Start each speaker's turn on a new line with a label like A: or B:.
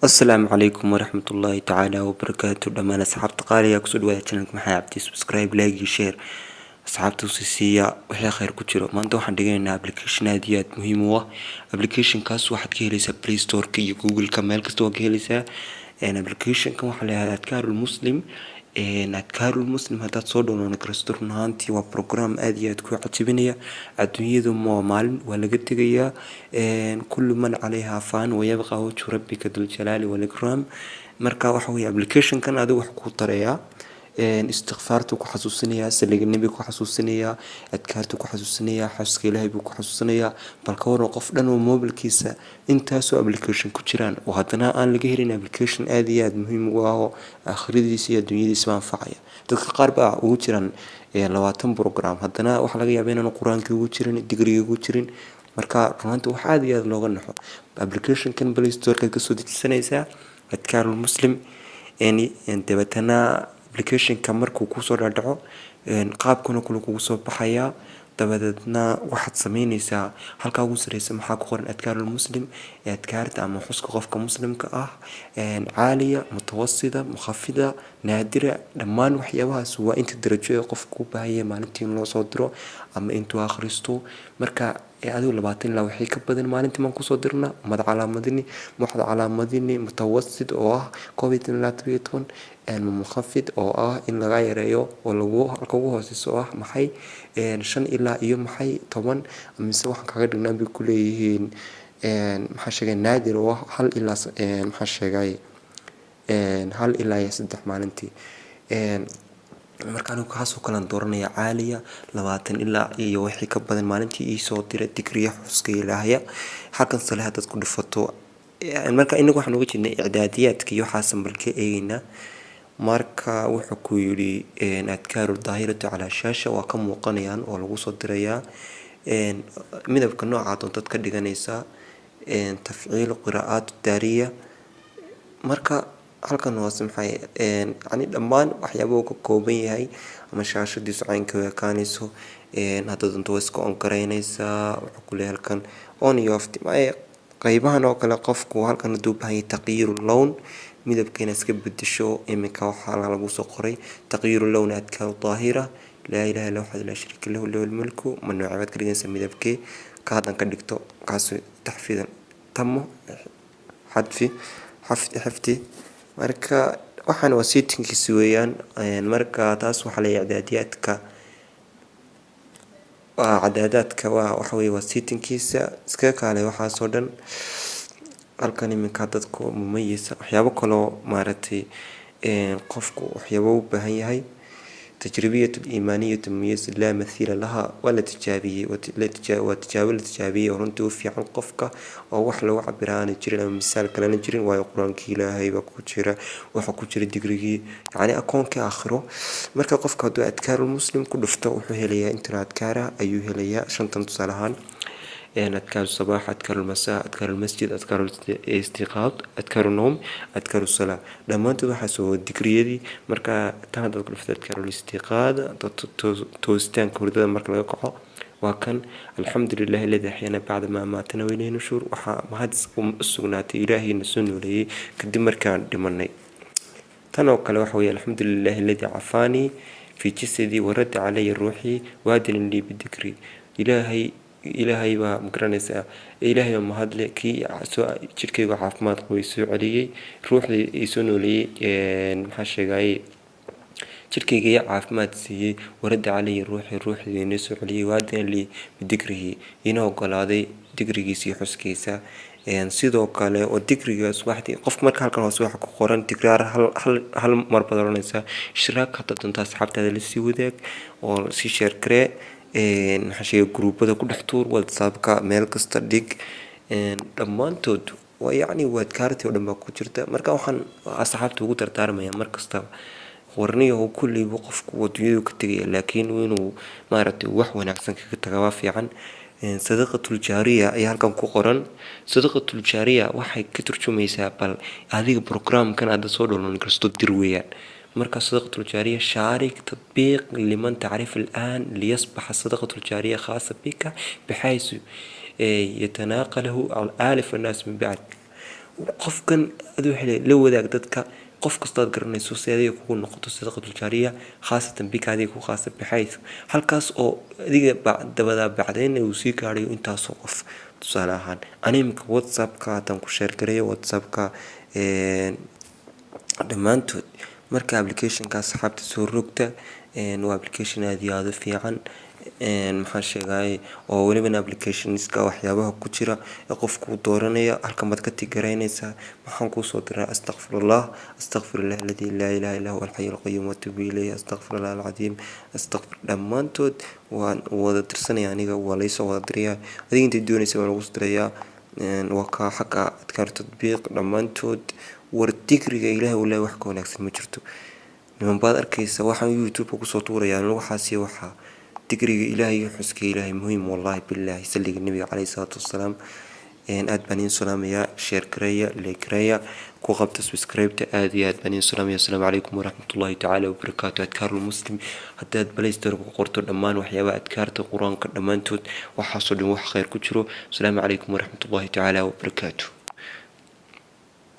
A: Asalaamu calaykum waraxmatullaahi tacaala wabarakaatu. Dhammaan asxaabta qaaliga, kusoo dhawaada channelka Maxay Cabdi. Subscribe, like iyo share asxaabta usii siiya wixii khayr ku jiro. Maanta waxaan dhiganaynaa application aad iyo aad muhiim u ah. Applicationkaas waxaad ka helaysaa Play Store-ka iyo Google-ka, meel kasta waa ka helaysaa. Applicationkan waxaa la yihahdaa Adkaarul Muslim. Adkaarul Muslim haddaad soo download garaysato, run ahaantii waa program aad iyo aad kuu cajabinaya. Adduunyadu waa maalin, waa laga tegayaa. Kullu man calayhaa faan wayabqa wajhu rabbika duljalaali walikraam. Marka waxa weye, applicationkan adigu wax kuu tarayaa: istikfaartuu ku xasuusinayaa, saliga nebiga ku xasuusinayaa, adkaartuu ku xasuusinayaa, xasuuska Ilaahay buu ku xasuusinayaa. Bal ka waran qof dhan oo mobilkiisa intaasoo application ku jiraan oo haddana aan laga helin application aad iyo aad muhiim ugu ah oo aakhiradiisa iyo adduunyadiisaba anfacaya? Dadka qaar baa ugu jiraan 20 program, haddana waxaa laga yaabaa inaanu Qur-aankii ugu jirin, digrigii ugu jirin. Marka runaantii wax aad iyo aad looga naxo. Applicationkan Play Store-kaad kasoo dejisanaysaa, Adkaarul Muslim. Dabeetana applicationka markuu kusoo dhaadhaco, qaabkuna kule kugu soo baxayaa. Dabadeedna waxaad sameyneysaa, halkaa ugu sareysa maxaa ku qoran? Adkaarul Muslim, ee adkaarta ama xuska qofka muslimka ah: caaliya, mutawasida, mukhafida, naadira. Dhammaan waxyaabahaas waa inta darajo ee qofku u baahanya maalintii in loo soo diro ama intuu akhristo. Marka adigu 20 ilaa wixii ka badan maalintii maan kusoo dirna. Mad calaamadini, waxaad calaamadini mutawasid oo ah 11 ilaa 17, mukhafid oo ah in laga yareeyo oo lagu halka ugu hooseyso oo ah maxay, 5 ilaa iyo maxay, 10, mise waxaan kaga dhignaa bay kuleeyihiin, maxaa sheegay, naadir oo ah 1 ilaa, maxaa sheegay, 1 ilaa iyo 3 maalintii. Marka anigu kaasoo kalean dooranaya, caaliya, 20 ilaa iyo wixii ka badan maalintii iisoo dira digriya xuska Ilaahya. Halkan sale haddaad ku dhufato, marka inagu waxaan uga jeednay icdaadiyaadka iyo waxaasan bal ka eegeynaa. Marka wuxuu ku yidhi adkaaru daahiratu calaa shaasha, waa ka muuqanayaan oo lagu soo dirayaa. Midabka noocaa doontaad ka dhiganaysaa. Tafciil qiraa'aat daariya. Marka halkan hoose maxay, yani dhammaan waxyaaba uu ka kooban yahay ama shaashadiisu caynka u ekaanayso. Haddaad doonto waa iska on garaynaysaa. Wuxuu ku leeyahay halkan on iyo off qeybahan oo kale. Qofku halkan hadduu u baahan yahay taqyiiru lown, midabka inaad iska bedesho, iminka waxaa lagu soo qoray taqyiiru lown adkaaru daahira, laa ilaha illa waxda laa shariika lahu, lahu lmulku. Ma noocee baad ka dhiganaysaa midabkee? Ka haddan ka dhigto kaas, taxfiidan tamo xadfi xifdi. Marka waxaan waa settingkiisi weeyaan. Marka taas waxaa leeyahay icdaadiyaadka, waa cadaadaadka, waa waxa weye, waa settingkiisa. Iskaga kaalay waxaasoo dhan. Halkan iminka dadku mumayisa waxyaabo kaloo maaragtay qofku waxyaabo u baahan yahay. Tajribiyat liimaaniyatu mumayis laa mathiila laha, waa la tijaabiyey, waa tijaabo la tijaabiyey oo runtii u fiican qofka, oo wax lagu cabira aanay jirin ama misaal kalena jirin, waayo Qur-aankii Ilaahay baa ku jira, waxaa ku jira digrigii, yacni akoonkii aakhiro. Marka qofka hadduu adkaarul muslim ku dhufto, wuxuu helayaa intan adkaara ayuu helayaa, shantan tusaale ahaan: adkaaru sabaax, adkaaru lmasaa, adkaaru lmasjid, adkaaru istiqaad, adkaaru noom, adkaaru salaa. Dhammaantood waxaas oo digriyadii. Marka tan haddaad ku dhufto, adkaaru listiqaad, toositaanka hurdada marka laga kaco, waa kan: alxamdu lilahi aladi axyaana bacda maa amaatana wa ilayhi nushuur. Waxaa mahad u sugnaatay Ilaahayna soo nooleeyey kadib markaan dhimanay. Tan oo kale waxa weye: alxamdu lilahi aladi cafaanii fi jasadii waradda calaya ruuxii waadina lii bidikri. Ilaahay baa magaranaysaa, Ilaahay baa mahadle kii soo jidhkayga caafimaad qabay soo celiyey, ruuxdii ii soo nooleeyey, maxaa sheegaye, jidhkayga iyo caafimaad siiyey, waradda calaya ruuxii, ruuxdii inoo soo celiyey, waadina lii bidikrihi, ina ogolaaday dikrigiisa iyo xuskiisa. Sidoo kale oo dikriga subaxdii qofka. Marka halkan hoose waxa ku qoran tikraar, hal mar baad oranaysaa ishraak. Haddaad doonto asxaabtaada lasii wadaag oo sii share garee, maxaa sheegay, gruubada ku dhex tuur, WhatsAppka meel kasta dhig. Dhammaantood waa yacni waa adkaartii oo dhan baa ku jirta. Marka waxaan asxaabta ugu dardaarmaya mar kastaba, warniyahow, kulleyba qofku adduunyadu ka tegaya, laakiin inuu maaragtay wax wanaagsan kaga taga waa fiican. Sadaqatul jaariya ayaa halkan ku qoran. Sadaqatul jaariya waxay ka turjumaysaa bal adiga programkan aad soo download karsto dir weeyaan. Marka sadaqatul jaariya: shaarik tatbiiq liman tacrif الآن ليصبح الصدقة الجارية خاصة بك بحيث يتناقله آلاف الناس من بعد. Qofkan aduu xilay la wadaag dadka, qof kastaad garanayso, si adiga kugu noqoto sadaqatul jaariya, khaasatan bika, adiga ku khaasa, baxays halkaas oo adiga dabadaa bacdeen uu sii gaadhayo intaasoo qof. Tusaale ahaan, ani iminka WhatsAppka haddaan ku share gareeyo, WhatsAppka dhammaantood. Marka applicationka, asxaabta, soo rogta. Waa application aada iyo aada u fiican. Maxaan sheegay oo welibana applicationska waxyaabaha ku jira ee qofku dooranaya, halkan baad ka tigaraynaysaa. Maxaan kuusoo diraa? Astaqfirullah, astaqfirullah alladii laa ilaha illa huwa alxayu alqayuum watuubu ilayhi, astaqfirullah alcadiim, astaqfir. Dhammaantood waan wada dirsanaya aniga, waa laysoo wada dirayaa. Adiga intay doonaysa waa lagu dirayaa. Waa kaa xagga adkaar tadbiiq dhammaantood. War dikriga Ilahay, wallahi wax ka wanaagsan ma jirto. Niman baad arkaysa waxaan YouTube kusoo tuurayaan waxaasi. Waxaa dikriga Ilaahay iyo xuska Ilaahay muhiim, wallahi billahi, salliga Nabiga caleyhi salaatu wasalaam. Aad baan idiin salaamayaa. Share gareeya, like gareeya, ku qabta subscribe-ta. Aad iyo aad baan idiin salaamaya. Asalaamu calaykum waraxmatullahi tacaala wabarakaatu. Adkaarul Muslim haddaad Play Store ku qorto, dhammaan waxyaabaha adkaarta, Qur-aanka dhammaantood, waxaasoo dhan wax khayr ku jiro. Asalaamu calaykum waraxmatullahi tacaala wabarakaatu.